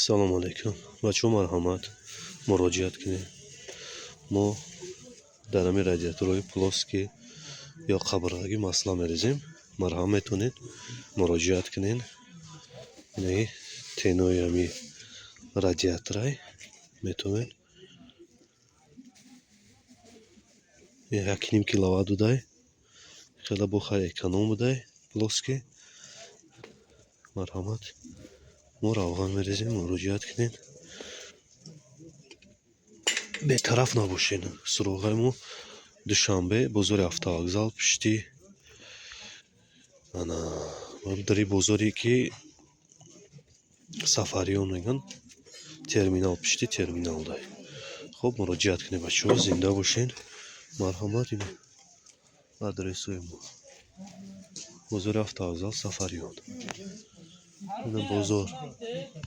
Салому алайкум, бачаҳо, марҳамат, муроҷиат кунед. Мо дар ҳамин радиаторҳои плоский ё қабырғагӣ масло мерезем. Марҳамат, метавонед муроҷиат кунед. Инаи тенои ҳами радиаторай, метавонед, 1,5 киловатт будай, хеле бо хай эконом будай плоский. Марҳамат, мо равған мерезем, муроҷиат кунед, бетараф набошед. Суроғаи мо: Душанбе, бозори автовокзал, пушти ана дари бозоре ки Сафариён мегӯянд, терминал, пушти терминал дай. Хуб, муроҷиат кунед, бачаҳо, зинда бошед. Марҳамат, ин адресҳои мо: бозори автовокзал, Сафариён, ина бозор.